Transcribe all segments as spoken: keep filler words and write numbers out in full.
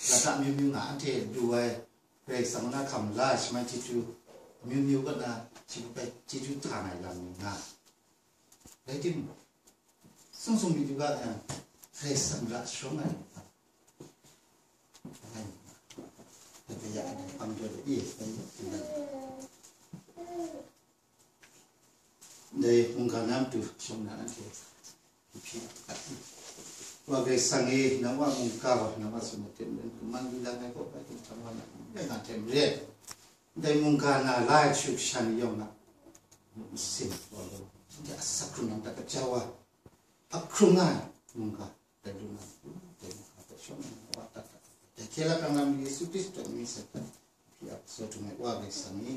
lata amyu myu nga, anhte lu ai Karai Kasang na hkam la ai shaman chyeju amyu myu kaw na, shi hpe chyeju htang ai lam ni nga. Rai timung, sung sung myit yu ga yang, Karai Kasang ra sharawng ai. Ai, ai, ya, ai, pang jaw de, i, ai, dai mungga na matu shawng na anhte hpyi, wa Karai Kasang e, nang wa mungga wa, nang wa tsun ai hte maren, kaman di lang ai kaw bai hkinghkam wa na, n rai nga hte maren, dai mungga na la ai kashu kasha ni yawng a masin wa law, anhte asak hkrung nang hta kaja wa, ahkrung nga ai mungga, dai lu na, dai mungga hpe shawng na wa dat dat, dai hkye la kang lam Yesu Hkristu mying hte hpyi ap, tsaw htum ai wa Karai Kasang ni.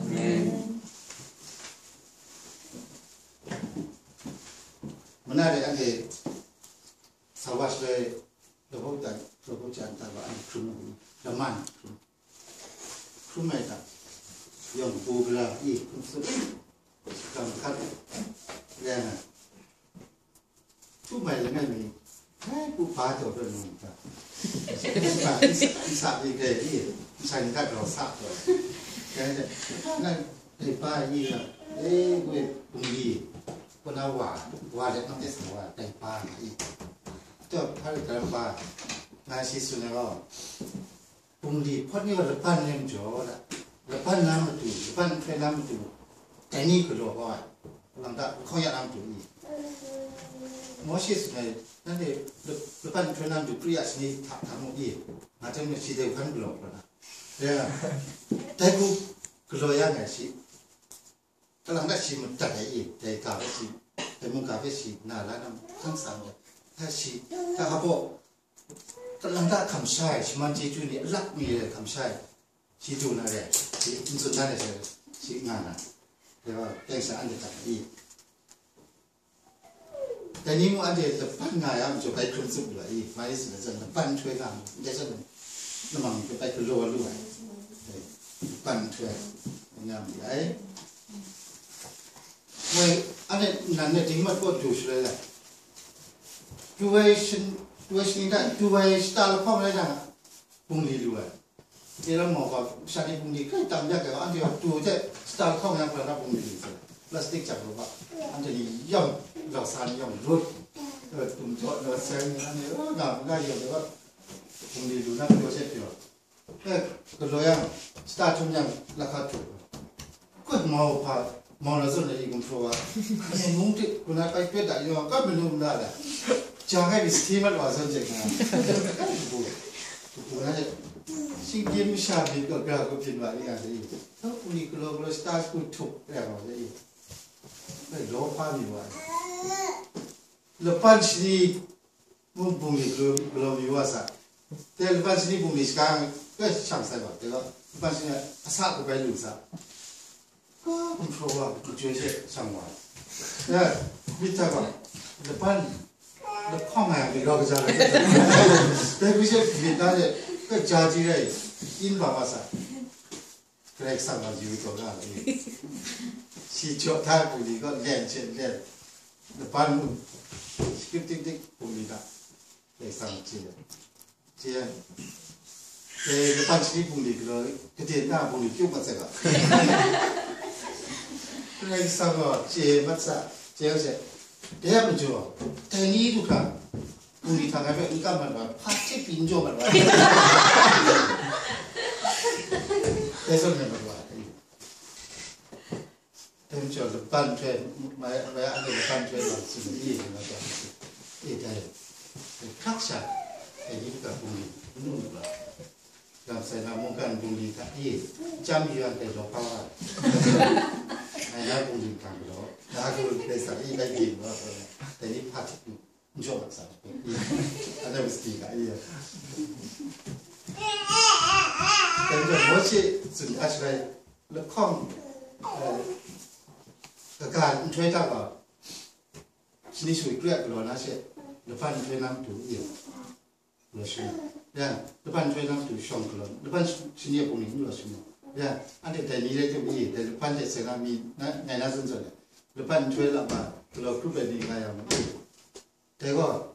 Amen. Mana de anhte sa wa shaloi, lahpawt dan, lahpawt jan dan wa anhte hkrum ai, laman hkrum, hkrum ai hta, yawng kabu gara i hkrum sut, shakram hkat, rai nga, htum ai langai mi, ai, pu ba taw taw nung hta, nsa, nsa, nsa ni grai i, nsa ni hta grau sa taw, dai, dai, dai, dai pa i ga, e, goi bungli, kaw na wa, wa let nang de sa wa, dai pa nga i, taw, hpa rai, dai pa, nga shi tsun ai gaw, bungli hpawt ni gaw laban nem jaw da, laban na matu, laban nhtoi na matu, dai ni galaw kau ai, lang ta, lahkawng ya na matu ni. Mawshe tsun ai, nanhte la-, laban nhtoi na matu, pri ya shani hta hta mu i, nga hte mu shi dai hkan galaw kau na. Ya, dai hku galaw ya nga shi, kalang ta shi madat ai i, dai ga hpe shi, dai mungga hpe shi na la na hkan sa ndai, hta shi, hta hpa baw, kalang ta hkam sha ai, shaman chyeju ni a lak mi re hkam sha ai, shi du na re, shi n tsun na re, shi, shi nga na, dai wa, dai sha anhte hta i. Dai ni mung anhte laban nga ya majaw bai hkrum tsup lu ai i, mai tsun ai zawn laban nhtoi nga mu, ndai zawn namang ni hpe bai galaw lu ai, dai, laban nhtoi nga mu ai. Woi, anhte nan e dingmat kaw du shaloi la, du ai shin-, du ai shaning hta, du ai shata lahkawng rai na, bungli lu ai. Telam mau gaw, sha ni bungli hkrai tam yak ai gaw, anhte gaw du hte shata lahkawng yang hkra na bungli lu sai, plastic jang lu ga, anhte ni yawng, lau sa ni yawng lut, eh, tum jaw, lau sa ni, anhte, eh, nga, nga yawng gaw, bungli lu na pyaw she pyaw. Eh, galaw yang, shata htum yang, lahka htum. Kut mau hpa, mau na zawn na i gumhpraw wa. Myen mung hte, kuna pai pet da yaw, kap manu mara da. Ja kai mi sahti mat wa zawn jeng na. Kabu, kabu na de. Shinggyim masha myit gaw, gara gaw byin wa ni nga de i. Tawk ni galaw galaw shata hku htup ya wa de i. Bai law hpa mi wa. Laban shani, mung bungli galaw, galaw mi wa sa. Dai laban shani bungli shaga, bai shang sai wa. Dai gaw, laban shani a sa hku bai lu sa. Ka gumhpraw wa, gumhpraw she shang wa. Ya, myit hta gaw, laban, lahkawng ai myit rau kaja rai. Dai hku she myit na she, bai ja ji rai, in ba wa sa. Karai Kasang gaw yu taw na ni, shi jaw hta bungli gaw len hte len, laban mung, shi dik dik dik bungli hta, Karai Kasang chye, chye, dai laban shani bungli galaw, kaden na bungli kyung mat sai ga, Karai Kasang gaw chye mat sa, chye ai hte, dai a majaw, dai ni du hkra, bungli hta ngai hpe n kam mat wa, hpa hte pyi n jaw mat wa. Dai zawn rai mat wa. Dai majaw laban hpe, mai, mai anhte laban hpe lam tsun i, nga taw, e dai, hkrak sha, dai ni hkra bungli n lu mat wa. Lam sai na mungkan bungli hta e, chyam yu yang dai law hpa wa. Ngai na bungli hkang galaw, na hku dai sa i, dai byin wa, dai ni hpa hte pyi. N jaw mat sa. Anhte masti ga i ya. Dai majaw Mawshe tsun da shaloi, lahkawng, eh, kaga nhtoi hta gaw, shani shani kru ai galaw na she, laban nhtoi na matu i ya. Galaw shangun. Ya, laban nhtoi na matu shawng galaw. Laban shani a bungli n galaw shangun. Ya, anhte dai ni rai tim i, dai laban hte seng na mi, na, ngai na zawn zawn, laban nhtoi lam ma, galaw hkrup ai ni nga yang ma i. Dai gaw,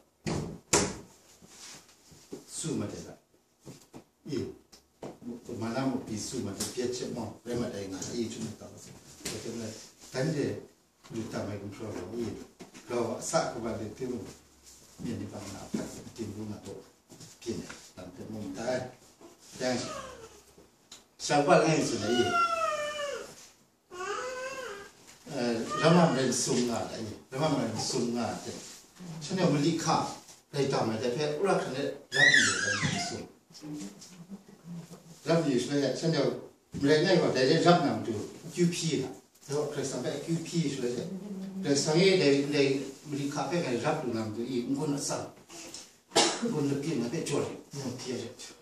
su mat ai hta, ma na muk pyi su ma de, bye hte mawng rai mat ai nga ai, i htum ai ta wa sa. Dai hte maren, dai hte lut tam ai gumhpraw gaw i, grau a sa kaban de tim, myen ni bang na hpat tim bu na taw, byin ai lam hpe mu ndai. Yang, shang pa langai tsun ai i, eh, ramam rai masum nga ai, ramam rai masum nga ai hte, shanhte mali hka rai tam ai dai hpe, wora hkran de rap yu ai, rai masum. Rap yu shaloi, shanhte marai langai gaw, dai de rap na matu, akyu hpyi ga, dai gaw Karai Kasang hpe akyu hpyi shaloi she, Karai Kasang e dai, dai mali hka hpe ngai rap lu na matu i, n-gun atsam, n-gun lapyin na hpe jaw ai, n-gun hpyi ai she.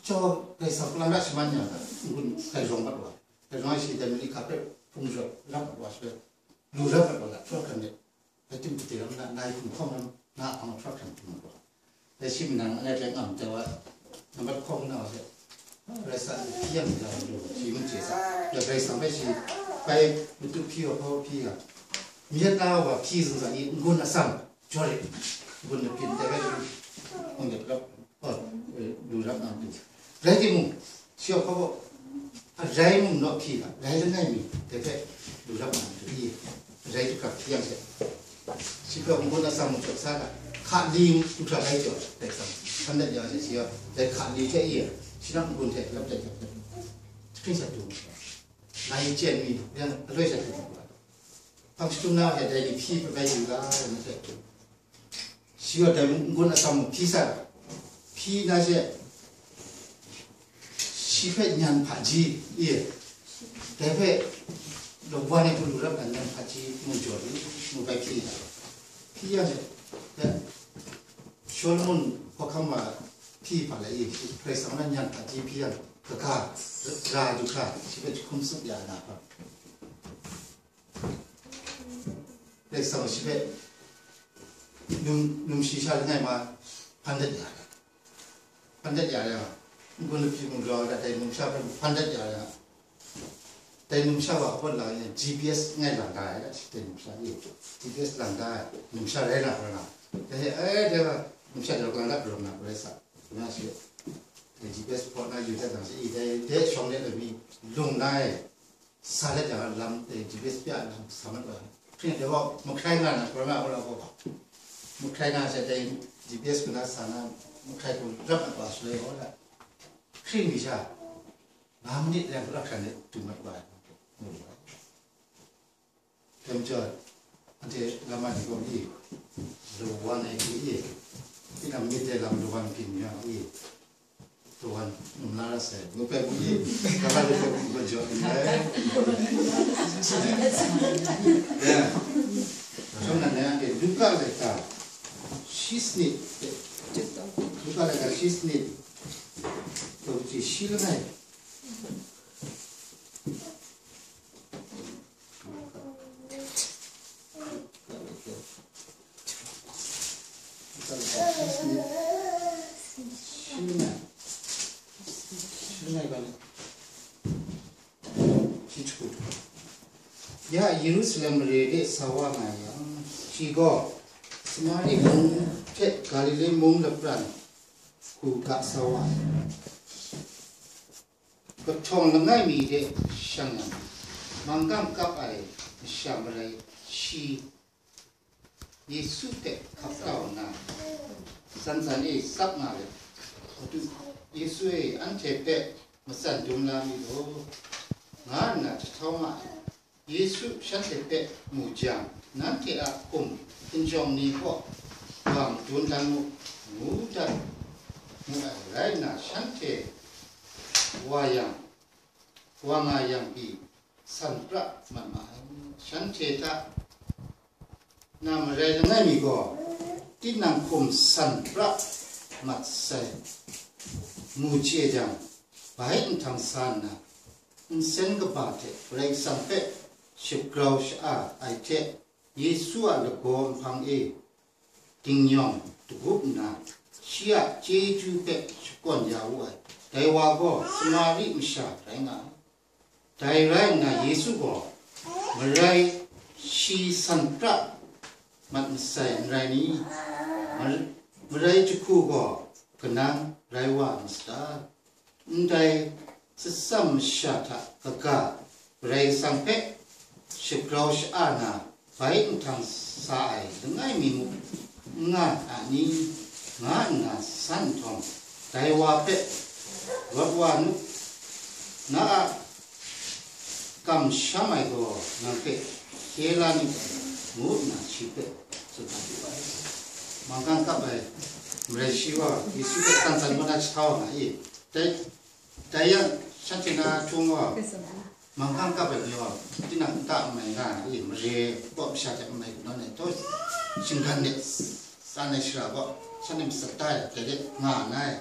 Jau Karai Kasang hpalam ra shaman yang, n-gun hkai rawng mat wa, hkai rawng ai shi dai mali hka hpe hpung jaw rap mat wa shaloi, lu rap mat wa la, hprawt hkran de, dai tim pate ram na, nai hkum hkawm ram na, hpang hprawt hkran hpung mat wa. Dai shi manang anhte hpe ngam jau ai, nambat hkawm na wa se, Karai Kasang hpyi yang ja lu, shi ngut je sa, ya Karai Kasang hpe shi bai matu hpyi wa hpaw hpyi ga, myit na wa hpyi zing sa i, n-gun atsam, jaw rit, n-gun lapyin dai bai lu, hpung de rap, oh, eh, lu rap na matu. Rai timung, shi a hpa gaw, a rai mung naw hpyi ga, rai langai mi, dai hpe lu rap na matu i, rai tukak hpyi yang she, shi hpe n-gun atsam mung jaw sa ga, hka li nhkra rai jaw, dai atsam, hkan dat ya she, shi a dai hka li hte i, shi na n-gun hte lap dat jang hpe, jahpring sha du, ngai chyen mi, yang aloi sha du, hpang jahtum na hte dai ni hpyi hpe bai yu ga, ngu hte. Shi gaw dai n-gun atsam mung hpyi sa, hpyi na she, shi hpe nyan hpaji, i, dai hpe lawan e hpe lu rap na nyan hpaji mu jaw lu, mu bai hpyi na, hpyi ya she, ya, Solomon hkawhkam wa hpyi hpa lai i, shi Karai Kasang na nyan hpaji hpyi yang, kaga, ra du hkra, shi hpe jahkum tsup ya na hpa. Karai Kasang shi hpe num, numshi sha langai ma hpan dat ya ai. Hpan dat ya ai, n-gun lapyi mung rau ai, dai numsha hpe hpan dat ya ai. Dai numsha wa hpawt lang yang G P S ngai lang da ai, shi dai numsha e, G P S lang da ai, numsha rai na hkra na. Dai, eh, dai wa, numsha dai wa, lang da hkra na, Karai Kasang. Karai Kasang shi, dai G P S hpawt na yu dat jang shi, i, dai, dai shawng de lami lung na e. Sa let yang lam, eh, G P S pya lam sa mat wa. Hpring de wa, mahkrai nga na, corona wa la wa. Mahkrai nga she dai G P S kuna sa na, mahkrai hku rap mat wa shaloi wa la. Hpring mi sha, nga manit yang kula hkran de tu mat wa. Tem jaw, anhte lama ni gaw i, lawan ai hku i, tinang myit de lam lawan byin ya i. Tuan, num la ra sai, ngu pai bu i, kaba lu pai bu jaw ni ai. Ya. Shawng nan ya, eh, Luka laika, shi sanit, eh, Luka laika shi sanit, to ji shi langai. Ya Yerusalem mare de sa wa nga yang, shi gaw Samari mung hte Galile mung lapran hku ga sa wa ai. Kahtawng langai mi de shang yang, manggang kap ai masha marai shi Yesu hpe hkap kau nna, tsan tsan e tsap nga let, Madu, Yesu e, anhte hpe matsan dum la mi law, nga nna jahtau ma ai. Yesu shanhte hpe mu jang, nanhte a hkum hkinjawng ni gaw wa madun dan mu, ngu dat mu ai rai nna, shanhte wa yang, wa nga yang pyi, san pra mat ma ai. Shanhte hta na marai langai mi gaw, tinang hkum san pra mat sai, mu chye jang, bai nhtang sa nna, nsen kaba hte Karai Kasang hpe shagrau sha-a ai hte, Yesu a lagaw nhpang e dingyawng dagup nna, shi a chyeju hpe shakawn ya wu ai. Dai wa gaw Samari masha rai nga ai. Dai rai nna, Yesu gaw marai shi san pra mat masai n rai ni? Mar-, marai jahku gaw kanang rai wa masada? Ndai Tsitsam masha hta kaga Karai Kasang hpe shagrau sha-a na bai nhtang sa ai langai mi muk n nga a ni, nga nna san nhtawm, dai wa hpe, Rawt wa nu, na a kamsham ai gaw nang hpe hkye la ni dai, ngu nna shi hpe tsun dat wu ai. Manggang kap ai marai shi wa Yesu hpe tsan tsan kaw na jahtau nga i? Dai, dai yang shanhte na htung wa, manggang kap ai ni wa, tinang nta n mai nga i? Mare kaw masha hte n mai kanawn ai taw, shinggan de tsan ai shara kaw, shanhte matsat da ai, dai de nga na ai,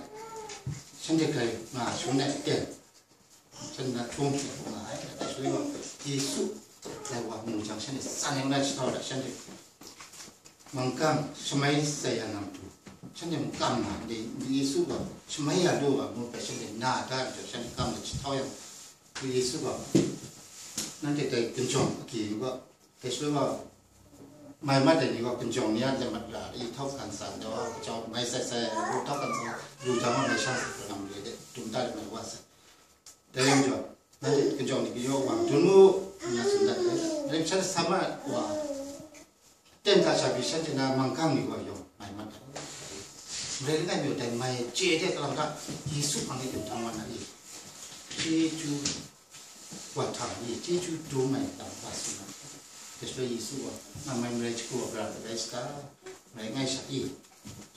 shanhte grai nga shangun ai aten, shanhte na htung hte nga ai, dai shaloi wa, Yesu dai wa mu jang, shanhte tsan ai ngu na jahtau ai, shanhte manggang shamai sai ya na matu, shanhte mung kam na, dai Yesu gaw shamai ya lu wa mu hpe shanhte na da ai majaw, shanhte kam na jahtau yang, Yesu gaw, nanhte dai ginjawng agyi gaw, dai shaloi wa, mai mat ai ni gaw ginjawng ni a lam mat ra, i htau hkan sa, daw a kajau mai sai sai, lu htau hkan sa, lu jang wa mai shang sa, kalang re de, dum da de mai wa sai. Dai yang jaw, nanhte ginjawng ni kayawng wa dun mu, nya tsun dat ai. Dai shan sa ma wa, ten ka sha pyi shanhte na manggang ni gaw yawng mai mat ai. Marai langai mi dai mai chye de kalang hta, Yesu hpang de dum htang wa na i? Chyeju wa htang i? Chyeju dum ai lam wa tsun ai. Dai shaloi Yesu gaw, nga mai marai hku wa gara rai saga, marai ngai sha i?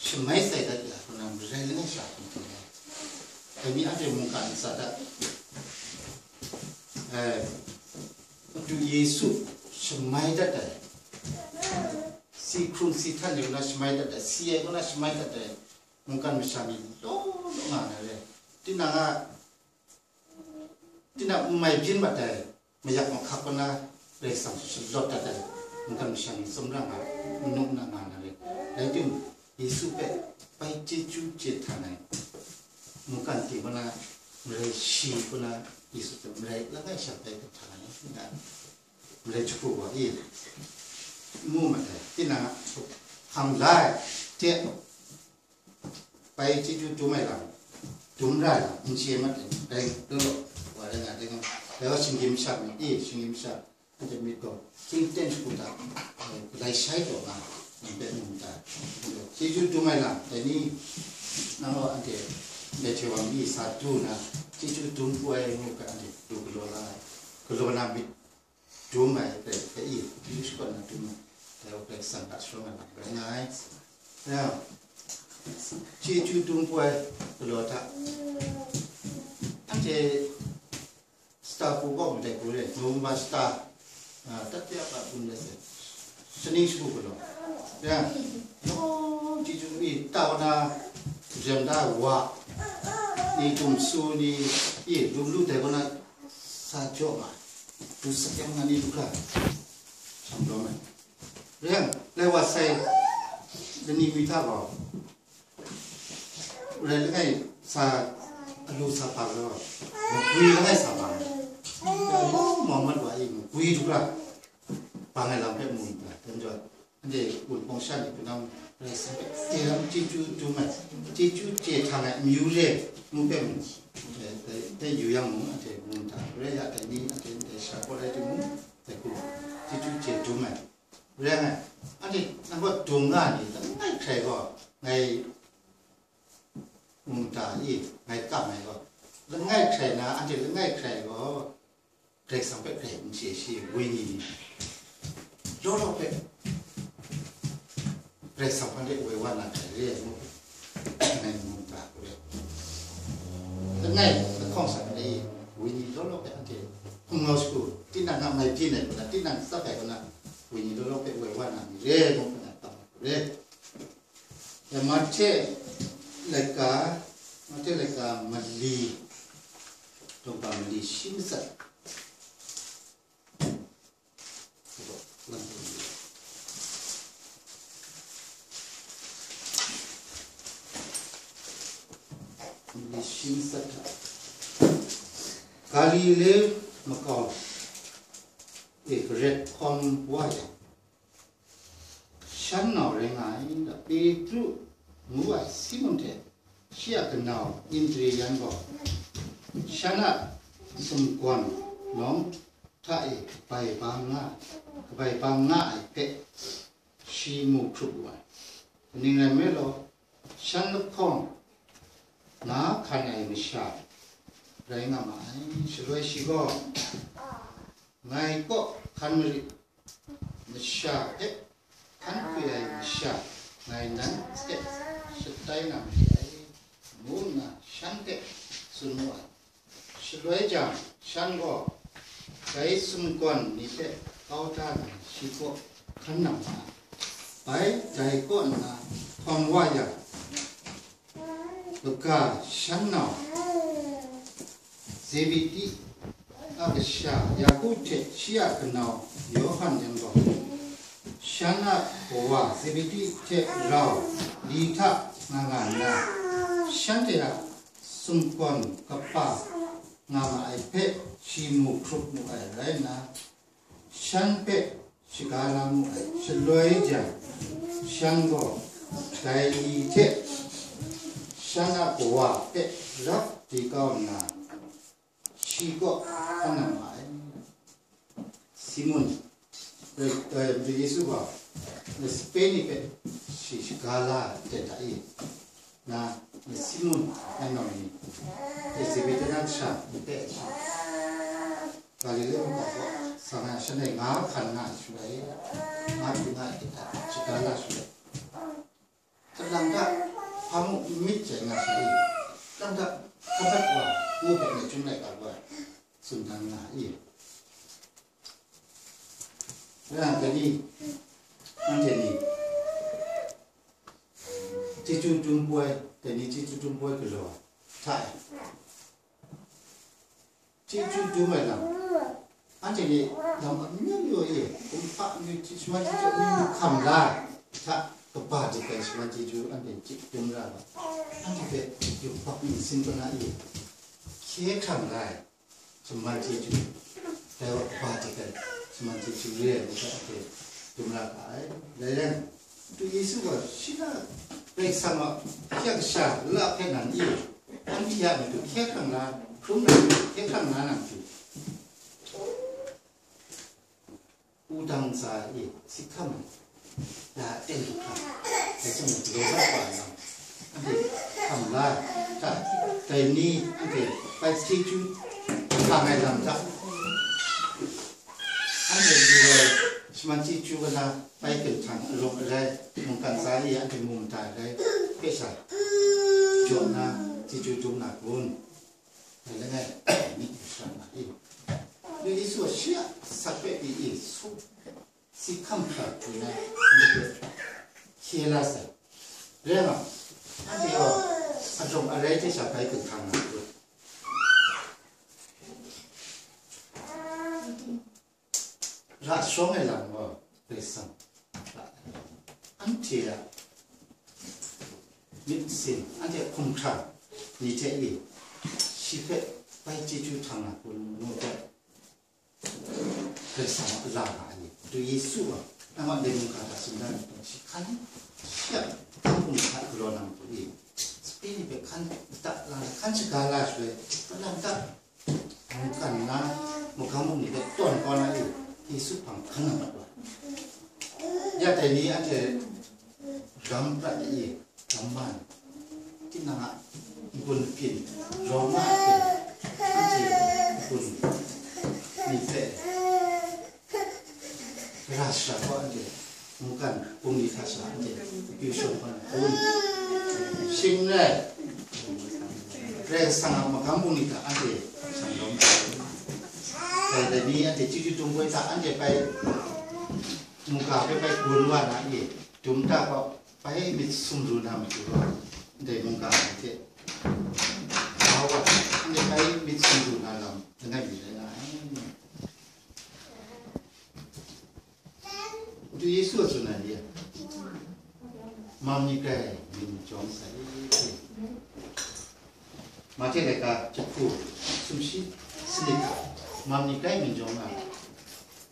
Shamai sai dat ya, kaw na marai langai sha hkum hkum ai. Dai mi anhte mungkan ntsa dat. Eh, Madu Yesu shamai dat ai, si hkrung si htan ai kaw na shamai dat ai, si ai kaw na shamai dat ai, mungkan masha ni law law nga na re. Tinang a, tinang n mai byin mat ai, mayak mahkak kaw na Karai Kasang shalawt dat ai, mungkan masha ni tsawmra nga, manu na nga na re. Rai timung, Yesu hpe bai chyeju chye htan ai, mungkan ting kaw na, marai shi kaw na, Yesu hpe marai langai sha bai hpe htan ai, nga, marai hku wa i? Mu mat ai, tinang a hkam la ai hte, bai chyeju dum ai lam, dum ra ai lam, n chye mat ai, dai law law wa rai nga, dai gaw, dai gaw shinggyim sha myit i? Shinggyim sha, anhte myit gaw, hkying ten shagu hta, eh, galai shai taw nga, nang hpe mu n ta? Chyeju dum ai lam, dai ni, nang gaw anhte ndai hte wa mi sa du nna, chyeju dum poi ai ngu hpe anhte du galaw la ai, galaw na myit dum ai hpe hpe i, English kaw na dum ai, dai wa Karai Kasang hta sharawng ai lam rai nga ai. Ya, chyeju dum poi ai galaw hta, anhte star hku kaw ndai hku re, November star, ah, tatya pa hkum le se, shaning shagu galaw. Ya, yawng chyeju i, ta kaw na, jem da wa, ni, tum su ni, i, lu lu dai kaw na, sa jaw nga, du sak yang nga ni du hkra, shang lawm ai. Rai yang, lai wa sai lani mi hta gaw, rai langai sa, alu sa hpa gaw, magwi langai sa hpa, Muhammad wa i magwi du hkra, bang ai lam hpe mu n ta, dan jaw, anhte wunpawng sha ni punang Karai Kasang hpe, e lam chyeju dum ai, chyeju chye htang ai amyu re ngu hpe mung, e, dai, dai yu yang mung, anhte mu n ta? Rai ya, dai ni, anhte ndai sha kaw rai timung, dai hku chyeju chye dum ai. Rai nga ai, anhte nang kaw dung nga ni, langai hkrai gaw, ngai mu n ta i? Ngai kam ai gaw, langai hkrai na, anhte langai hkrai gaw, Karai Kasang hpe grai n chye shi, wenyi ni law law hpe Karai Kasang hpang de woi wa na hkrai re ai ngu, ngai mu n ta hku re. Langai lahkawng sa ai wenyi law law hpe anhte hkum ngau shagu, tinang a mai byin ai kaw na, tinang tsap ai kaw na, wenyi law law hpe woi wa na ni re ngu hpe na tam hku re. Ya, Mahte laika, Mahte laika mali, lawngpa mali shi matsat. Mali shi matsat hta, Galile makau e garet hkawm wa yang, shan nau rai nga ai, Petru ngu ai Simun hte shi a kanau Indri yan gaw, Shan a sumgawn nawng hta e kabai bang nga, kabai bang nga ai hpe shi mu hkrup wu ai. Kaning rai nme law, shan lahkawng nga hkan ai masha rai nga ma ai. Shaloi shi gaw, "Ngai kaw hkan marit masha hpe hkan hkwi ai masha ngai nan hte shatai na made ai," ngu nna shan hpe tsun mu ai. Shaloi jang, shan gaw dai sumgawn ni hpe kau da nna shi kaw hkan nang ma ai. Bai dai kaw nna hkawm wa yang, kaga shan nau Zebedi a kasha Yaku hte shi a kanau Yawhan yan gaw, shan a kawa Zebedi hte rau li hta nga nga nna, shanhte a sumgawn kapa nga ma ai hpe shi mu hkrup mu ai rai nna, shan hpe shaga la mu ai. Shaloi jang, shan gaw dai li hte shan a kawa hpe rap di kau nna, shi kaw hkan nang ma ai. Simun, eh, eh, Yesu gaw, na sape ni hpe shi shaga la ten hta i? Na, na Simun, na nau ni, Zebedi na kasha ni hpe shi Galile mungga kaw sa na, shanhte nga hkan nga shaloi, nga hpyi nga hte hta shaga la shaloi, kalang hta hpa mu myit jai nga sha i? Kalang hta hpa mat wa ngu hpe myi chyum laika gaw tsun dan nga i? Kalang dai ni, anhte ni chyeju dum poi, dai ni chyeju dum poi galaw hta e. Chyeju dum ai lam, anhte ni lam amyu myu e, kumhpa amyu, shaman chyeju amyu myu hkam la ai hta, kaba dik ai shaman chyeju anhte chye dum ra ai. Anhte hpe yubak ningsin kau na e, hkye hkrang la ai shaman chyeju, dai wa kaba dik ai shaman chyeju re ai ngu hpe anhte dum ra ga ai. Dai rai nna, Madu Yesu gaw shi na Karai Kasang a, shi a kasha la hpe nan i, anhte a matu hkye hkrang la, hkrum na, hkye hkrang la na matu, wudang ntsa e, si hkam ai, ya ten du hkam, dai hte mung, law dat wa ai lam, anhte hkam la ai hta, dai ni anhte bai chyeju hkang ai lam hta, anhte lu ai shaman chyeju kaba bai ginhtan arawng arai, mungkan tsa e anhte mu mada ai hpe sha jaw nna, chyeju dum na kun? Dai langai mi hkra nga i? Madu Yesu a shi a sape pyi i, su si hkam hkra pyi na, madu hkye la sai. Rai nga, anhte gaw arawng arai hte sha bai ginhtan na kun? Ra shawng ai lam gaw Karai Kasang ra ai. Anhte a myit masin, anhte a hkumhkrang ni hte e, shi hpe bai chyeju htang na kun ngu hpe, Karai Kasang a la nga ai ni, Madu Yesu gaw, nang a ndai mungga hta tsun da ai ni, shi hkan, shi a hkam hkum hta galaw na matu e, sape ni hpe hkan da la, hkan shaga la shaloi, kalang ta mungkan na, magam bungli hpe tawn kau na e, Yesu hpang hkan nang mat wa. Ya dai ni anhte ram prat ai e, ram man, tinang a n-gun byin, rawng nga ai hte, anhte n-gun ni hpe, ra shara gaw anhte mungkan bungli hta sha anhte akyu shawng hkan ai kun? Shing n rai, Karai Kasang a magam bungli hta anhte shanglawm ai kun? Dai, dai ni anhte chyeju dum poi hta anhte bai mungga hpe bai gun wa na e, dum da gaw bai myit sumru na matu gaw, ndai mungga ni hte grau wa, ndai bai myit sumru na lam langai mi rai nga ai. Madu Yesu a tsun ai ni, mam ni grai myit jawm sai. Mahte laika jahku sumshi sanit hta, mam ni grai myit jawm nga,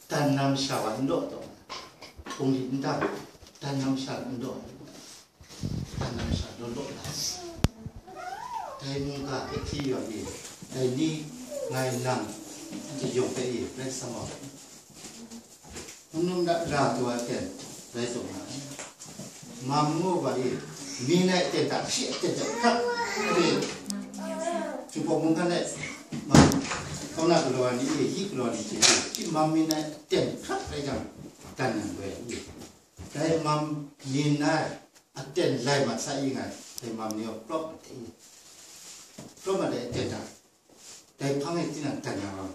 dan na masha wa n law taw, bungli n dang, dan na masha n law, dan na masha law law la, dai mungga hpe hti yawng e, Dai ni ngai nang anhte yawng hpe i rai sa mau. Hpungnum na ra taw ai aten rai taw nga ai. Mam ngu ga i, mi nai aten hta shi aten hta hkrak re. Hpawng mung hkan e, mam, kau na galaw ai ni e, hyi galaw ai ni hte e, shi mam mi nai aten hkrak rai jang, dan nang loi ai i. Dai mam mi nai aten lai mat sa i ngai, dai mam ni gaw krawp mat ai i. Krawp mat ai aten hta, dai hpang e tinang dan na gaw,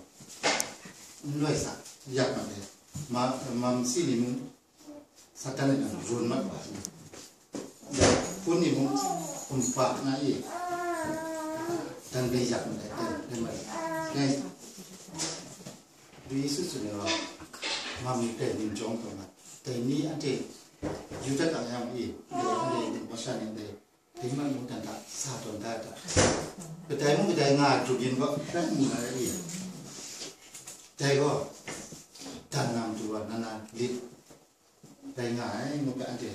n loi sa, yak mat ai. Ma, mam si ni mung, Satan e nang run mat wa. Dai hpun ni mung, kumhpa na i, dan dai yak mat ai, dan dai mat ai. Ngai, Yesu tsun ai wa, mam ni dai ning jawng taw na, dai ni anhte yu dat ai yang i, dai anhte masha ni dai, dai man mung dan hta sa tawn da ai hta. Kadai mung kadai nga ai grup yin gaw, rai mu na rai i. Dai gaw, dan na matu wa, na na lit rai nga ai, ngu hpe anhte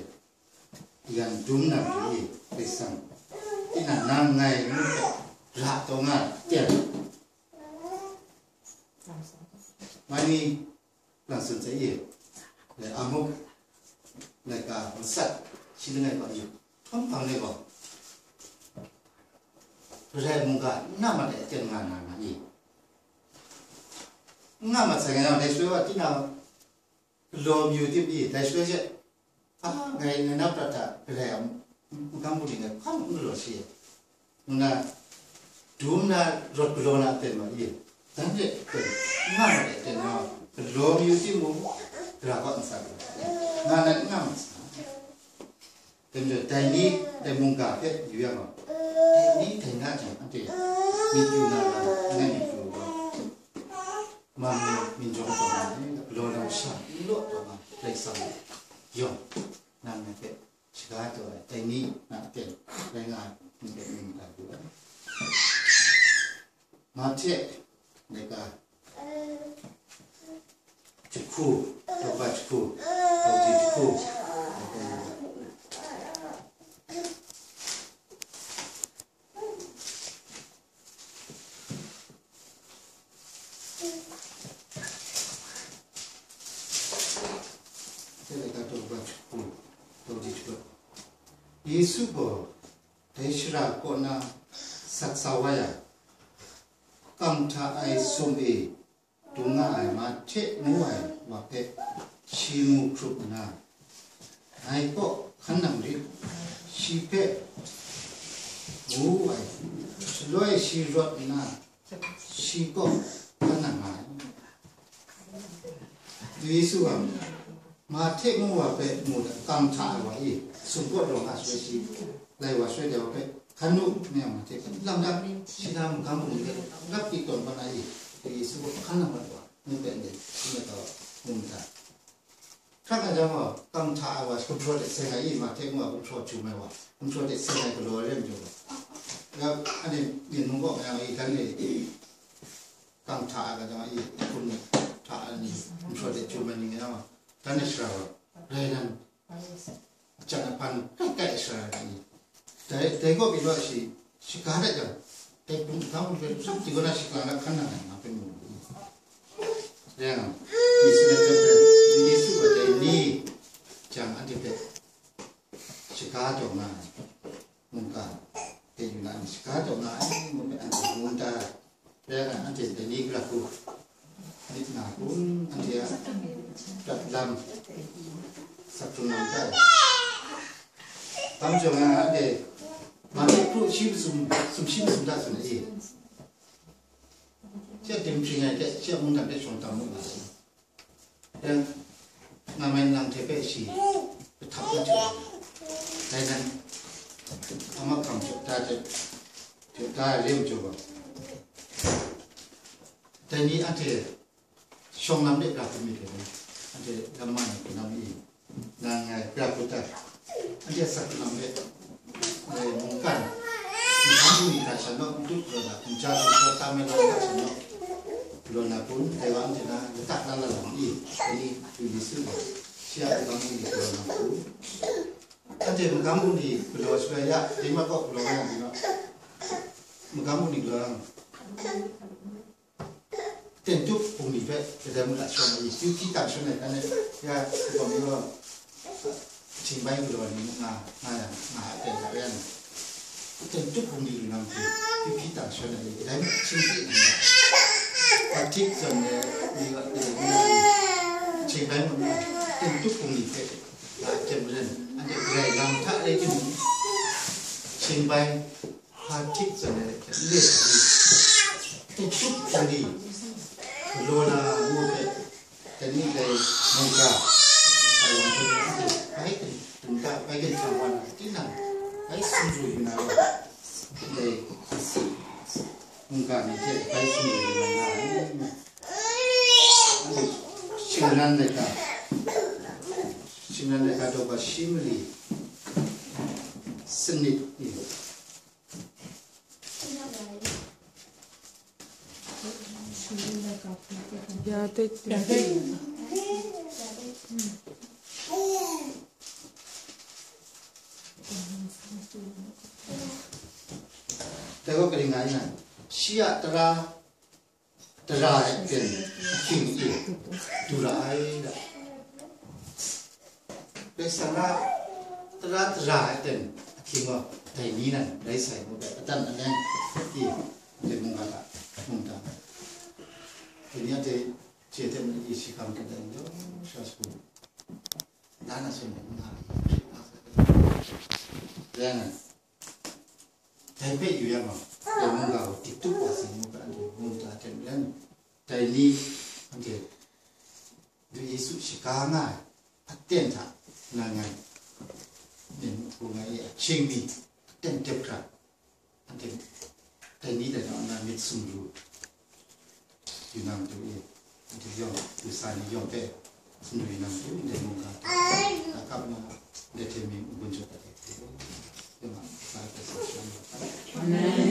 yan dum na matu i, Karai Kasang, tinang nang ngai ngu hpe ra taw nga ai, ten. Mai mi lang tsun sai i, le a muk, laika masat, shi langai pa i, hkawm hpang le gaw, Karai mungga n na mat ai aten nga na nga i. N nga mat sai nga yang, dai shaloi wa, tinang galaw mayu tim i, dai shaloi she, a, ngai, ngai na prat hta Karai a mungkan bungli ngai hpa n galaw shi, ngu na, dum na rawt galaw na aten ma i, dan de aten, n nga mat ai aten nga, galaw mayu timung, gara kaw n sa, nga na n nga mat sa. Dai majaw, dai ni, dai mungga hpe yu yang gaw, dai ni dai na jang, anhte myit yu na lam, ngai myit yu u gaw, mam ni myit jawng taw na, galaw na masha n law taw na, Karai Kasang yawng, nang ngai hpe shaga taw ai, dai ni na aten rai nga ai, n-, n-, n-, yu ai. Mahte, laika, jahku, daw ba jahku, daw di jahku, laika, laika. Laika, daw ba jahku, daw di jahku. Yesu gaw dai shara kaw na sat sa wa yang, kang hta ai sum e dung nga ai Mahte ngu ai wa hpe shi mu hkrup nna, "Ngai kaw hkan nang rit," shi hpe ngu wu ai. Shaloi shi rawt nna, shi kaw hkan nang nga ai. Yesu gaw, Mahte ngu wa hpe mu da, kang hta ai wa e, sumgaw rawng a shaloi shi, lai wa shaloi dai wa hpe, "Hkan nu," ngu yang, Mahte hpe lam dat, shi na magam bungli hpe rap di tawn kau na e, Yesu gaw hkan nang mat wa, ngu hpe ndai shi na kau mu myit ta? Hkrak nga jang gaw, kang hta ai wa, gumhpraw de seng ai e, Mahte ngu wa gumhpraw jum ai wa, gumhpraw de seng ai galaw ai re majaw gaw, ya, anhte myen mung kaw nga yang e, dan e, kang hta ai ga jang e, hpun hta ai ni, gumhpraw de jum ai ni nga yang, dan e shara wa, rai nan, ajan ahpan kai kai shara ai ni. Dai, dai kaw pyi law shi, shaga dat yang, dai hpung hta hpung hpe rap di kaw na shaklang na hkan nang ai nga hpe mu. Rai yang, mi sin ai hpe, Yesu gaw dai ni jang anhte hpe shaga taw nga ai, mungkan hte yu na ni shaga taw nga ai, ngu hpe anhte ngu n ta ai. Rai nna, anhte dai ni gara hku myit na kun, anhte a prat lam, sak hkrung lam hta e. Hpa majaw nga, anhte Mahte hkru shi masum, sumshi masum hta tsun ai e. Shi a dinghpring ai hte, shi a mungdan hpe shawng tam mu nga ai. Yang, nga mai nang hte hpe shi kahtap na jaw, dai nan, a mahkang jaw da, jaw, jaw da re majaw gaw, dai ni anhte shawng lam de pra hkrum myit dai, anhte lam man ai hku lam i, nang ngai pra hkru ta, anhte asak lam de, eh, mungkan, mungkan bungli hta sha naw, n dut galaw na, n ja galaw, tam ai lam hta sha naw, galaw na kun, dai wa anhte na, latak la la lam i, dai ni, Yesu gaw, shi a mungkan bungli galaw na kun. Anhte magam bungli galaw shaloi ya, dai mat kaw galaw nga yang, magam bungli galaw yang, Ten tup bungli hpe kadai mung la shawng ai, yu hpyi tang shawng ai, hkan e, ya, hkawm yaw, htingbai galaw ni muk nga, nga yang, nga ai ten hta rai nna, ten tup bungli lu nang hte, yu hpyi tang shawng ai, kadai mung htingbai nang nga ai. Hpatik zawn e, ni ga, ni ga, ni ga, htingbai muk nga, ten tup bungli hpe, la ai ten maren, anhte Karai lam hta rai timung, htingbai, hpatik zawn e, le, ten tup bungli, galaw na ngu hpe, Dai ni dai mungga, mungga yawng hte mung anhte bai kan, mungga bai kan hta wa na, tinang bai sumru yu na rawt, dai mungga ni hte bai sumru yu na nga ai. Anhte shingran laika, shingran laika daw ba shi mali sanit ni, Ya, te, Dai gaw kaning nga ai na, shi a tara, tara ai aten ahkying e du ra ai da. Dai sang na, tara, tara ai aten ahkying gaw, dai ni nan rai sai ngu ai, adan aleng e, dai mungga hta, mungga. Dai ni a dai, Chye hte mung i shi hkam hkrit ai yawng sha shagu, la na seng ai n nga ai, rai ngai. Dai hpe yu yang gaw, dai mungga gaw dik tup wa seng ngu ga, anhte mungga hte maren, dai ni, anhte Yesu shaga nga ai aten hta nan ngai, ning hku ngai e, ahkying mi aten dep hkra, anhte dai ni dai na, na myit sumru yu na matu e, anhte yawng, du sa ni yawng hpe sumru yu na matu, ndai mungga hte, na kap na, ndai hte myit n-gun jaw dat ai hte, yawng a, sa hpe sa sha na,